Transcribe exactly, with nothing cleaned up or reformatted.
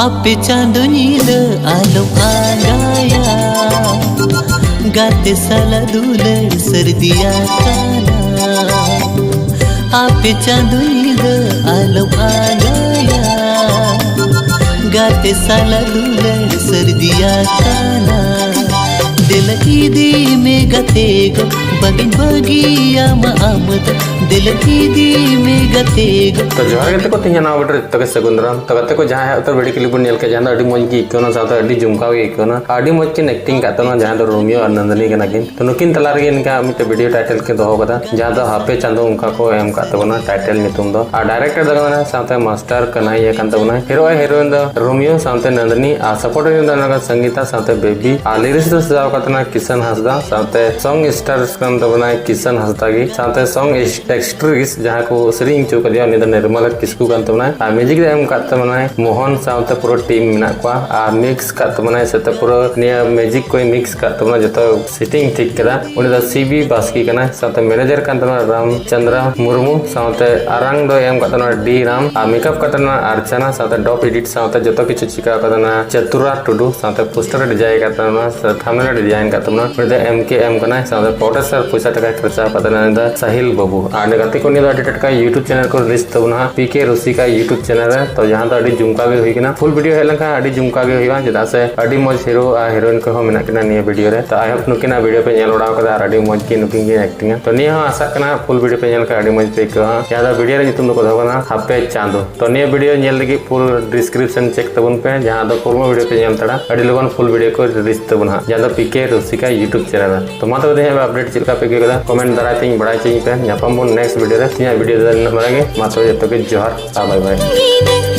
ᱟᱯᱮ ᱪᱟᱸᱫᱚ ᱧᱤᱫᱟᱹ ᱟᱞᱚᱢ ᱟᱸᱜᱟᱭᱟ, ᱜᱟᱛᱮ ᱥᱟᱞᱟᱜ ᱫᱩᱞᱟᱹᱲ ᱥᱟᱹᱨᱫᱤ ᱟᱠᱟᱱᱟ᱾ ᱟᱯᱮ ᱪᱟᱸᱫᱚ ᱧᱤᱫᱟᱹ ᱟᱞᱚᱢ ᱟᱸᱜᱟᱭᱟ, ᱜᱟᱛᱮ ᱥᱟᱞᱟᱜ ᱫᱩᱞᱟᱹᱲ ᱥᱟᱹᱨᱫᱤ ᱟᱠᱟᱱᱟ᱾ ᱫᱮᱞᱟ ᱤᱫᱤ ᱢᱮ ᱜᱟᱛᱮ ᱜᱚ, ᱵᱟᱝᱤᱧ ᱵᱟᱹᱜᱤᱭᱟᱢᱟ ᱟᱢ ᱫᱚ᱾ ᱫᱮᱞᱟ ᱤᱫᱤ ᱢᱮ ᱜᱟᱛᱮ ᱜᱚ᱾ ᱛᱚ ᱡᱚᱦᱟᱨ ᱜᱟᱛᱮ ᱠᱚ, ᱛᱮᱦᱮᱧ ᱱᱟᱣᱟ video ᱨᱮ ᱡᱚᱛᱚ ᱜᱮ ᱥᱟᱹᱜᱩᱱ ᱫᱟᱨᱟᱢ᱾ ᱛᱚ ᱜᱟᱛᱮ ᱠᱚ, ᱡᱟᱦᱟᱸᱭ ᱩᱛᱟᱹᱨ video clip ᱵᱚᱱ ᱧᱮᱞ ᱠᱮᱫ, ᱡᱟᱦᱟᱸ ᱫᱚ ᱟᱹᱰᱤ ᱢᱚᱡᱽ ᱜᱮ ᱟᱹᱭᱠᱟᱹᱣ ᱮᱱᱟ, ᱥᱟᱶᱛᱮ ᱟᱹᱰᱤ ᱡᱚᱢᱠᱟᱣ ᱜᱮ ᱟᱹᱭᱠᱟᱹᱣ ᱮᱱᱟ, ᱟᱹᱰᱤ ᱢᱚᱡᱽ ᱠᱤᱱ acting ᱠᱟᱫ ᱛᱟᱵᱚᱱᱟ, ᱡᱟᱦᱟᱸ ᱫᱚ ᱨᱳᱢᱤᱭᱳ ᱟᱨ ᱱᱟᱱᱫᱤᱱᱤ ᱠᱟᱱᱟ ᱠᱤᱱ᱾ ᱛᱚ ᱱᱩᱠᱤᱱ ᱛᱟᱞᱟ ᱨᱮᱜᱮ ᱱᱤᱝᱠᱟ ᱢᱤᱫᱴᱮᱱ video title ᱠᱤᱱ ᱫᱚᱦᱚ ᱠᱟᱫᱟ, ᱡᱟᱦᱟᱸ ᱫᱚ ᱦᱟᱯᱮ ᱪᱟᱸᱫᱚ ᱚᱱᱠᱟ ᱠᱚ ᱮᱢ ᱠᱟᱫ ᱛᱟᱵᱚᱱᱟ title ᱧᱩᱛᱩᱢ ᱫᱚ᱾ ᱟᱨ director ᱫᱚ ᱠᱟᱱᱟ ᱥᱟᱶᱛᱮ master ᱠᱟᱱᱟᱭᱟ ᱠᱟᱱ ᱛᱟᱵᱚᱱᱟᱭ᱾ Hero ᱟᱨ heroine ᱫᱚ ᱨᱳᱢᱤᱭᱳ ᱥᱟᱶᱛᱮ ᱱᱟᱱᱫᱤᱱᱤ, ᱟᱨ supporting ᱫᱚ ᱠᱟᱱᱟ ᱥᱚᱝᱜᱤᱛᱟ ᱥᱟᱶᱛᱮ ᱵᱮᱵᱤ, ᱟᱨ lyrics ᱫᱚ ᱥᱟᱡᱟᱣ ᱠᱟᱫ ᱛᱟᱵᱚᱱᱟ ᱠᱤᱥᱟᱱ ᱦᱟᱸᱥᱫᱟ, ᱥᱟᱶᱛᱮ song stars ᱠᱟᱱ ᱛᱟᱵᱚᱱᱟᱭ ᱠᱤᱥᱟᱱ ᱦᱟᱸᱥᱫᱟ ᱜᱮ, ᱥᱟᱶᱛᱮ song actress ᱡᱟᱦᱟᱸ ᱠᱚ ᱥᱮᱨᱮᱧ ᱦᱚᱪᱚ ᱠᱟᱫᱮᱭᱟ, ᱩᱱᱤ ᱫᱚ ᱱᱤᱨᱢᱟᱞᱟ ᱠᱤᱥᱠᱩ ᱠᱟᱱ ᱛᱟᱵᱚᱱᱟᱭ᱾ ᱟᱨ music ᱫᱚ ᱮᱢ ᱠᱟᱫ ᱛᱟᱵᱚᱱᱟᱭ ᱢᱳᱦᱚᱱ, ᱥᱟᱶᱛᱮ ᱯᱩᱨᱟᱹ team ᱢᱮᱱᱟᱜ ᱠᱚᱣᱟ᱾ ᱟᱨ mix ᱠᱟᱫ ᱛᱟᱵᱚᱱᱟᱭ, ᱥᱟᱶᱛᱮ ᱯᱩᱨᱟᱹ ᱱᱤᱭᱟᱹ music ᱠᱚᱭ mix ᱠᱟᱫ ᱛᱟᱵᱚᱱᱟ, ᱡᱚᱛᱚ setting ᱴᱷᱤᱠ ᱠᱟᱫᱟ, ᱩᱱᱤ ᱫᱚ ᱥᱤ ᱵᱤ ᱵᱟᱥᱠᱮ ᱠᱟᱱᱟᱭ᱾ ᱥᱟᱶᱛᱮ manager ᱠᱟᱱ ᱛᱟᱵᱚᱱᱟ ᱨᱟᱢᱪᱚᱸᱫᱽᱨᱟ ᱢᱩᱨᱢᱩ, ᱥᱟᱶᱛᱮ ᱟᱨᱟᱝ ᱫᱚᱭ ᱮᱢ ᱠᱟᱫ ᱛᱟᱵᱚᱱᱟ ᱰᱤ ᱨᱟᱢ, ᱟᱨ makeup ᱠᱟᱫ ᱛᱟᱵᱚᱱᱟ ᱟᱨᱪᱟᱱᱟ, ᱥᱟᱶᱛᱮ dub edit ᱥᱟᱶᱛᱮ ᱡᱚᱛᱚ ᱠᱤᱪᱷᱩ ᱪᱤᱠᱟᱹ ᱠᱟᱫᱟ ᱪᱟᱛᱩᱨᱟ ᱴᱩᱰᱩ, ᱥᱟᱶᱛᱮ poster ᱮ design ᱠᱟᱫ ᱛᱟᱵᱚᱱᱟ, ᱥᱮ thumbnail ᱮ design ᱠᱟᱫ ᱛᱟᱵᱚᱱᱟ, ᱩᱱᱤ ᱫᱚ ᱮᱢ ᱠᱮ ᱮᱢ ᱠᱟᱱᱟᱭ᱾ ᱥᱟᱶᱛᱮ producer ᱯᱚᱭᱥᱟ ᱴᱟᱠᱟᱭ ᱠᱷᱚᱨᱪᱟ ᱠᱟᱫ ᱛᱟᱵᱚᱱᱟ, ᱩᱱᱤ ᱫᱚ ᱥᱟᱦᱤᱞ ᱵᱟᱹᱵᱩ᱾ ᱟᱨ ᱜᱟᱛᱮ ᱠᱚ, ᱱᱤᱭᱟᱹ ᱫᱚ ᱟᱹᱰᱤ ᱴᱟᱴᱠᱟ YouTube channel ᱠᱚ release ᱛᱟᱵᱚᱱᱟ ᱦᱟᱸᱜ, ᱯᱤ ᱠᱮ ᱨᱩᱥᱤᱠᱟ YouTube channel ᱨᱮ᱾ ᱛᱚ ᱡᱟᱦᱟᱸ ᱫᱚ ᱟᱹᱰᱤ ᱡᱚᱢᱠᱟᱣ ᱜᱮ ᱦᱩᱭ ᱠᱟᱱᱟ᱾ Full video ᱦᱮᱡ ᱞᱮᱱᱠᱷᱟᱱ ᱟᱹᱰᱤ ᱡᱚᱢᱠᱟᱣ ᱜᱮ ᱦᱩᱭᱩᱜᱼᱟ, ᱪᱮᱫᱟᱜ ᱥᱮ ᱟᱹᱰᱤ ᱢᱚᱡᱽ hero ᱟᱨ heroine ᱠᱚᱦᱚᱸ ᱢᱮᱱᱟᱜ ᱠᱤᱱᱟ ᱱᱤᱭᱟᱹ video ᱨᱮ᱾ ᱛᱚ I hope ᱱᱩᱠᱤᱱᱟᱜ video ᱯᱮ ᱧᱮᱞ ᱵᱟᱲᱟ ᱠᱟᱫᱟ ᱟᱨ ᱟᱹᱰᱤ ᱢᱚᱡᱽ ᱜᱮ ᱱᱩᱠᱤᱱ ᱠᱤᱱ acting ᱟ᱾ ᱛᱚ ᱱᱤᱭᱟᱹ ᱦᱚᱸ ᱟᱥᱟᱜ ᱠᱟᱱᱟ full video ᱯᱮ ᱧᱮᱞ ᱠᱷᱟᱱ ᱟᱹᱰᱤ ᱢᱚᱡᱽ ᱯᱮ ᱟᱹᱭᱠᱟᱹᱣᱟ ᱦᱟᱸᱜ᱾ ᱡᱟᱦᱟᱸ ᱫᱚ video ᱨᱮ ᱧᱩᱛᱩᱢ ᱫᱚᱠᱚ ᱫᱚᱦᱚ ᱠᱟᱫᱟ ᱦᱟᱯᱮ ᱪᱟᱸᱫᱚ᱾ ᱛᱚ ᱱᱤᱭᱟᱹ video ᱧᱮᱞ ᱞᱟᱹᱜᱤᱫ full description check ᱛᱟᱵᱚᱱ ᱯᱮ, ᱡᱟᱦᱟᱸ ᱫᱚ ᱯᱩᱨᱟᱹ video ᱯᱮ ᱧᱮᱞ ᱫᱟᱲᱮᱭᱟᱜᱼᱟ᱾ ᱟᱹᱰᱤ ᱞᱚᱜᱚᱱ full video ᱠᱚ release ᱛᱟᱵᱚᱱᱟ ᱦᱟᱸᱜ, ᱡᱟᱦᱟᱸ ᱫᱚ ᱯᱤ ᱠᱮ ᱨᱩᱥᱤᱠᱟ YouTube channel ᱨᱮ᱾ ᱛᱚ ᱢᱟ ᱛᱚᱵᱮ ᱛᱮᱦᱮᱧ update ᱪᱮᱫ ᱞᱮᱠᱟ ᱯᱮ ᱟᱹᱭᱠᱟᱹᱣ ᱠᱮᱫᱟ, comment ᱫᱟᱨᱟᱭ ᱛᱮᱧ ᱵᱟᱲᱟᱭ ᱦᱚᱪᱚᱧ ᱯᱮ᱾ ᱧᱟᱯᱟᱢ ᱵᱚᱱ next video ᱨᱮ᱾ ᱛᱮᱦᱮᱧᱟᱜ video ᱫᱚ ᱱᱤᱱᱟᱹᱜ ᱵᱟᱲᱟ ᱜᱮ᱾ ᱢᱟ ᱛᱚᱵᱮ ᱡᱚᱛᱚ ᱜᱮ ᱡᱚᱦᱟᱨ, bye bye᱾